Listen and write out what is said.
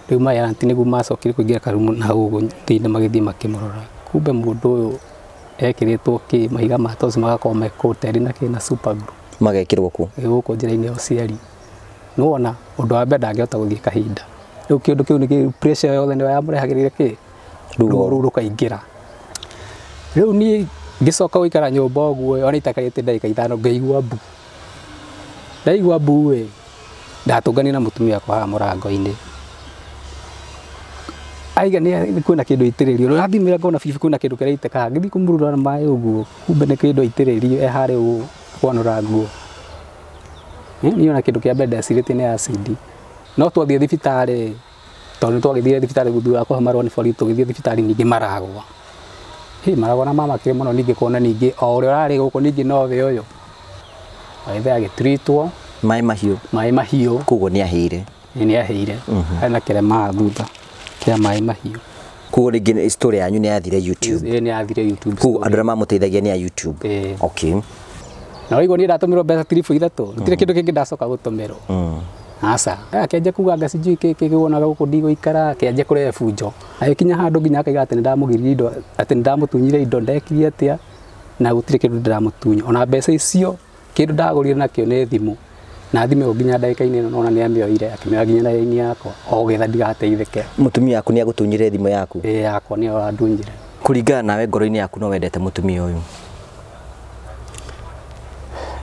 Rĩu my auntie nĩguo macokire kũingĩra karumu na hau ũguo thĩinĩ, magĩthiĩ makĩmũrora, kumbe mũndũ ũyũ ekĩrĩtwo kĩ mahiga ma toci, magakorwo me coated na kĩ na super glue. Magekĩrwo ku? Gũkũ njĩra-inĩ ya ũciari. Nĩwona ũndũ wa mbere, ndangĩhota gũthiĩ kahinda. Rĩu kĩũndũ kĩu nĩ pressure yothe nĩyo yamũrehagĩrĩria kĩ ruo rũu rũkaingĩra. Rĩu niĩ ngĩcoka gũikara nyũmba ũguo, ona itakarĩte ndagĩka 5, ngaigua mbu. Ndaigua mbu ĩ, ndatũnganire na mũtumia wakwa haha mũrango-inĩ. Aiga nĩ kwĩna kĩndũ aitĩrĩrio. Rĩu athimĩra, ngona bibi kwĩna kĩndũ kĩraitĩka. Ngĩthiĩ kũmũrura na maĩ ũguo, kumbe nĩ kĩndũ aitĩrĩrio e harĩa ũguo kwanũra nguo. Niĩ ona kĩndũ kĩa mbere ndecirĩtie nĩ acid. No twathiĩ thibitarĩ, tondũ nĩ twagĩthire thibitarĩ thutha wa kũhe marũa nĩ borithi, tũgĩthiĩ thibitarĩ ningĩ maragwa. Hĩ, maragwa na mamakire mũno. Ningĩ kuona ningĩ o ũrĩa ũrarĩ gũkũ ningĩ nowe ũyũ. Agĩthiĩ agĩtreatwo. Maĩ mahiũ? Maĩ mahiũ. Koguo nĩ ahĩire? Nĩ ahĩire. Hena kĩrema thutha kĩa maĩ mahiũ. Koguo rĩngĩ story yanyu nĩ yathire YouTube? Ĩĩ, nĩ yathire YouTube. Koguo andũ arĩa mamũteithagia nĩ a YouTube? Ĩĩ. Na waigua niĩ ndatũmĩrwo mbeca tiribu 3, gũtirĩ kĩndũ kĩngĩ ndacoka gũtũmĩrwo. Aca. Akĩanjia kuga anga sijui kĩ kĩ wonaga gũkũ ndigũikara, akĩanjia kũrehe bunjo. Agĩkinya handũ nginya akaiga atĩ nĩndamũgiririe indo, atĩ nĩndamũtunyire indo, ndekire atĩa, na gũtirĩ kĩndũ ndĩramũtunya. Ona mbeca icio kĩndũ ndagũrire nakĩo nĩ thimũ. Na thimũ ĩyo nginya ndagĩka-inĩ ĩno nona nĩ amĩoire, akĩmĩoya nginya na raini yakwa o getha ndigateithĩke. Mũtumia waku nĩ agũtunyire thimũ yaku? Ĩĩ, yakwa nĩyo andunyire. Kũringana nawe ngoro-inĩ yaku, no wendete mũtumia ũyũ?